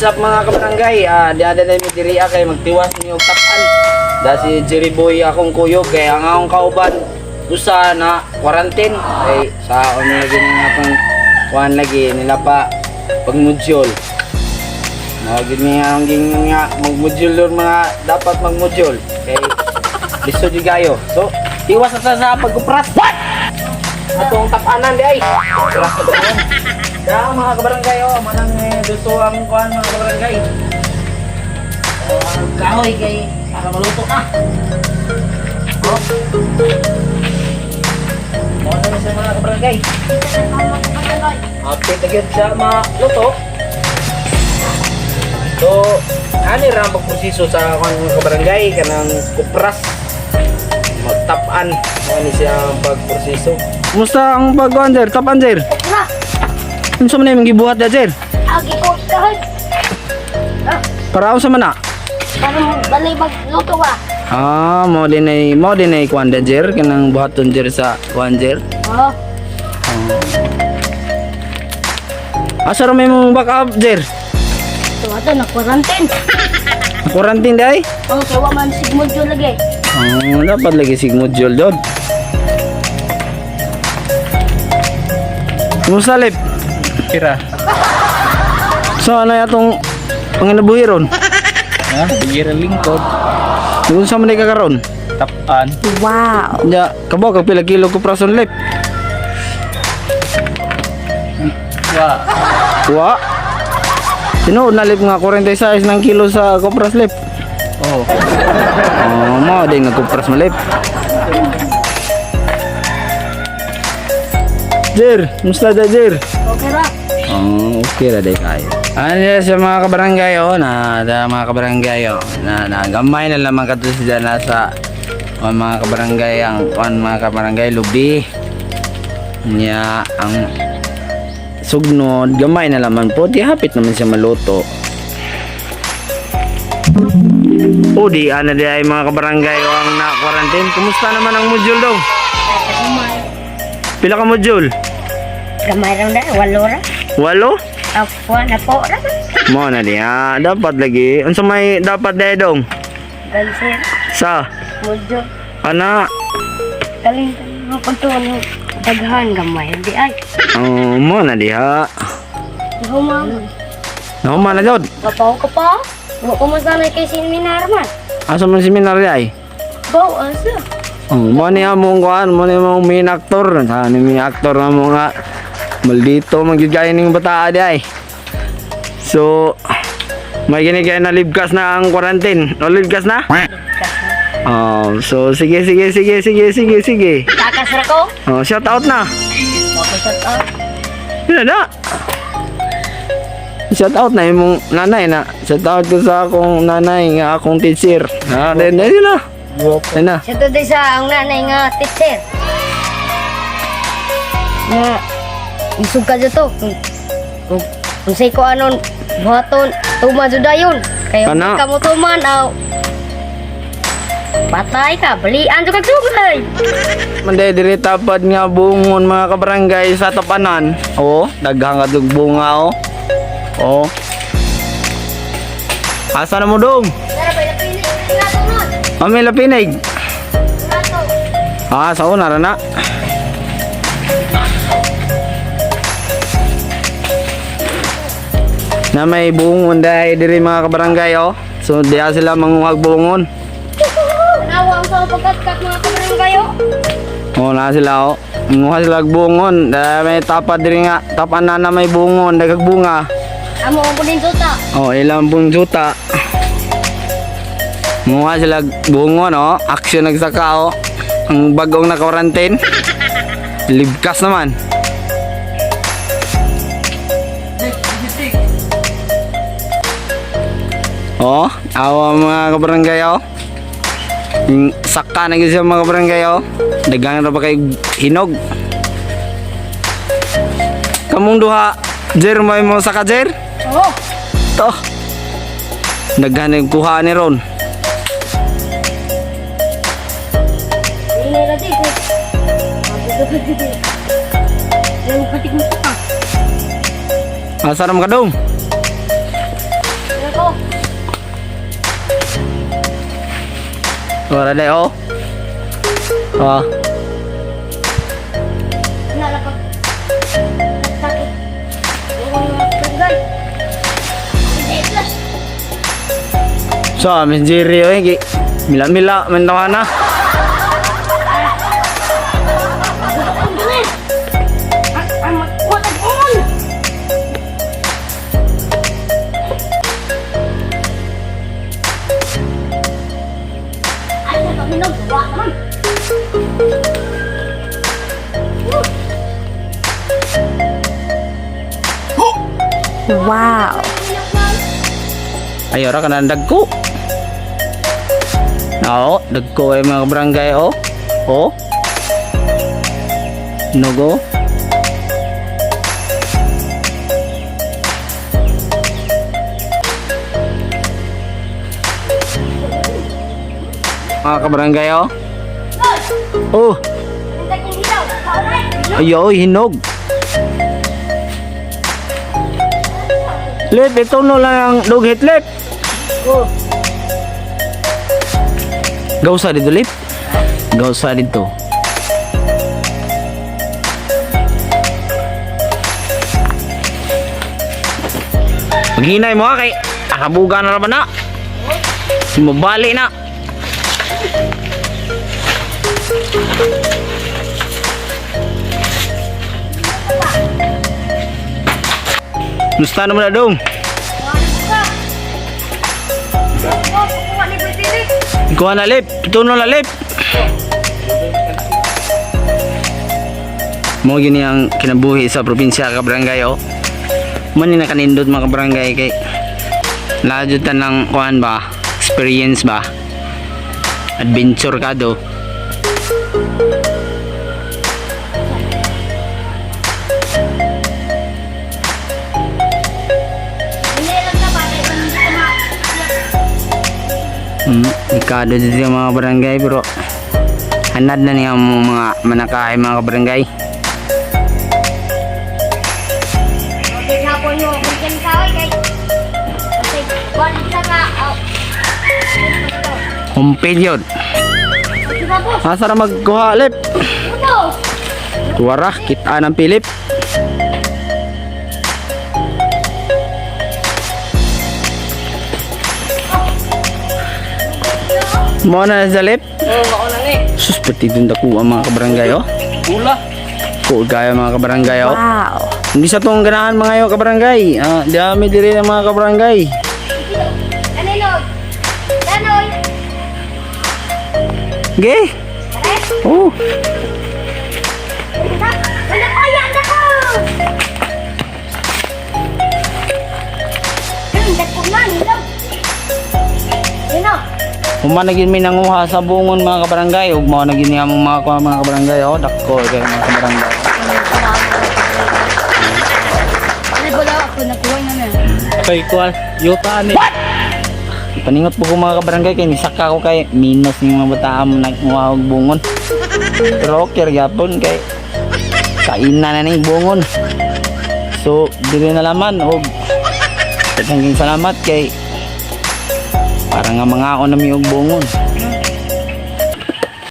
What's up, mga kabarangay? Diada na mi diri kay magtiwas ni og tap-an. Da si Jerry Boy akong kuyog kay ang akong kauban usa na quarantine kay sa ano lagi nga atong kuan lagi nila pa pag-module. Mao gid ni ang ging nga mag-module yun, mga dapat mag-module kay lisod jud kayo. So, tiwas na ta sa pagkupras. What? Atong tap-anan di ay. Kupras na ba yun? Kaya mga kabarangay, oh, manang duto ang kuan, mga kabarangay. Oh, ang kahoy kay para maluto na. Oh. Mao na siya, mga kabarangay. Hapit na gyud siya maluto. So, ani ra ang pagproseso sa kuan, mga kabarangay, kanang kupras. Magtap-an mao ni siya ang pagproseso. Kumusta ang pagkuan, sir? Tap-an, sir? Okra. Unsa man imong gibuhat da, sir? Agi ko kahoy. Ah, Para unsa man na? Para balay magluto ba? Ah, mo din ay kuan da, sir, kanang buhaton, sir, sa kuan, sir. Oh, Asa ra may mong backup, sir? Ito ato na quarantine. Quarantine day? Oh, kay wa man sig module lagi. Ah, dapat lagi sig module jud. Kumusta, Lip? Kira. So ano atong panginabuhi ron? Ha? Gira lingkod. Kung sa man ka karon? Tapan. Wow. Ya, kabaw ka pila kilo ko prason, Lip? Wa. Wa. Tinuod na, Lip, nga 46 ng kilo sa kopras, Lip. Oh. Oh, mo din nga kupras mo, Lip. Jer, musta da, Jer? Okay ra. Oh, okay ra day kayo. Ano yan sa mga kabarangay, oh, na da, mga kabarangay, oh, na, na gamay na lamang kato sila nasa oh, mga kabarangay ang kuan, mga kabarangay, lubi. Nya ang sugnod gamay na laman po, di hapit naman siya maluto. O di ana di ay, mga kabarangay, oh, ang na quarantine. Kumusta naman ang module daw? Gamay. Pila ka module? Gamay ra da, walo ra. 8? Ako na po ra. Mo na diya, dapat lagi. Unsa may dapat dai dong? Gansi Sa module. ana. Kaling mo kunto daghan gamay di ay. Oh, mo na diha. Humang. Nahuman na jud. Kapaw ka pa. Wa ko masanay kay seminar man. Asa man seminar di ay? Baw asa. Oh, mo ni among kuan, mo ni among main actor. Sa ni main actor na mo nga maldito man gyud kayo ning bataa di ay. So, may gini kayo na libkas na ang quarantine. O libkas na? Oh, so sige sige sige sige sige sige. Takas ra ko. Oh, shout out na. Wa ko shout out. Yun na. Shout out na imong nanay na. Shout out ko sa akong nanay nga akong teacher. Ah, then yun na. Then na. Sa to sa ang nanay nga teacher. Nga isug ka dito. Kung say ko anon buhaton tuman jud dayon. Kay Kana. kung ka mo tuman aw patay ka, balian jud kag sugay. Manday diri tapad nga bungon, mga kabarangay, sa tapanan. Oh, daghang kadug bunga, oh. Oh. Asa na mo dong? Tara ba lapinit nato nun. Mami lapinig. Nato. Ah, sa una ra na. Na may bungon dahil diri, mga kabarangay, oh. So diha sila manguhag bungon. Nawa ang sa pagkatkat, mga kabarangay, oh. Oh, na sila, oh. Manguha sila og bungon. Dahil may tapad diri nga tapan na na may bungon, dagag bunga. Amo ang kunin tuta. Oh, ilang pong juta. Manguha sila og bungon, oh. Action nagsaka, oh. Ang bagong na quarantine. Libkas naman. Oh, awa, mga kabarangay, oh. Yung saka na gyud siya, mga kabarangay, oh. Daghang ra ba kay hinog. Kamong duha, Jer, may mo saka, Jer? Oh. To. Daghan yung kuha ni Ron. Ini ra di ko. Yung patik mo pa. Asa naman ka dong? Wala na oh. Oh. Nalapag. Sakit. Yung mga barangay. Hindi lang. So, Miss Jerry oy, gi mila-mila man tawa na. Ang dali. Ang magkuha tag-on. Ay, nagpaminog. Gawa naman. Wow. Ayo ra kanang dagko. Oo, dagko ay mga barangay oh. Oh. Nugo. Mga kabarangay oh. Oh, Hintay kong hilaw. Kaunay. ayo oy, hinog. Lip, ito no lang ang dughit, Lip. Oh. Gausa dito, Lip. Gausa dito. Paghinay mo ha, kay akabuga na naman na. Mabali na. Musta naman na dong? Oh, kukuha ni Boy Philip. Kuha na, Lip. Ito na, Lip. Mo gini ang kinabuhi sa probinsya ka barangay oh. Mo ni nakanindot mga kabarangay kay ladyo ta ng kuan ba, experience ba. Adventure ka do. Hindi lang na ba? Kaya hindi ko ma- Ikado dito yung mga barangay pero hanad na niya ang mga manakaay mga kabarangay. Okay, hapon mo. Kung kaway kay. Kasi, buwan sa nga. Oh. Humpil yun. Di ba, boss? Asa ra magkuha, Lip? Ano? Tuwara, kita ng Philip. Mo na sa Lip. Oh, mao na ni. Sus, pati dun dako ang mga kabarangay, oh. Pula. Cool kayo mga kabarangay, oh. Wow. Hindi sa tong ganahan mga yo kabarangay. Ah, dami diri ng mga kabarangay. Ano, Lord? Danoy. Ge. Pare? Oh, Wala kaya na ko! Dako na, nilaw. Yun o. Human na gid may nanguha sa bungon mga kabarangay ug mao na gid niya among mga kuha mga kabarangay oh, dako kay mga kabarangay. Ano ba ako nakuha na na? Kay kuan, yuta ni. Paningot po ko mga kabarangay kay nisaka ko kay minus ni mga bataan mo nagkuha og bungon. Pero okay ra gyapon kay kainan na ning bungon. So dili na laman og daghang salamat kay para nga mga ako na mi og bungon.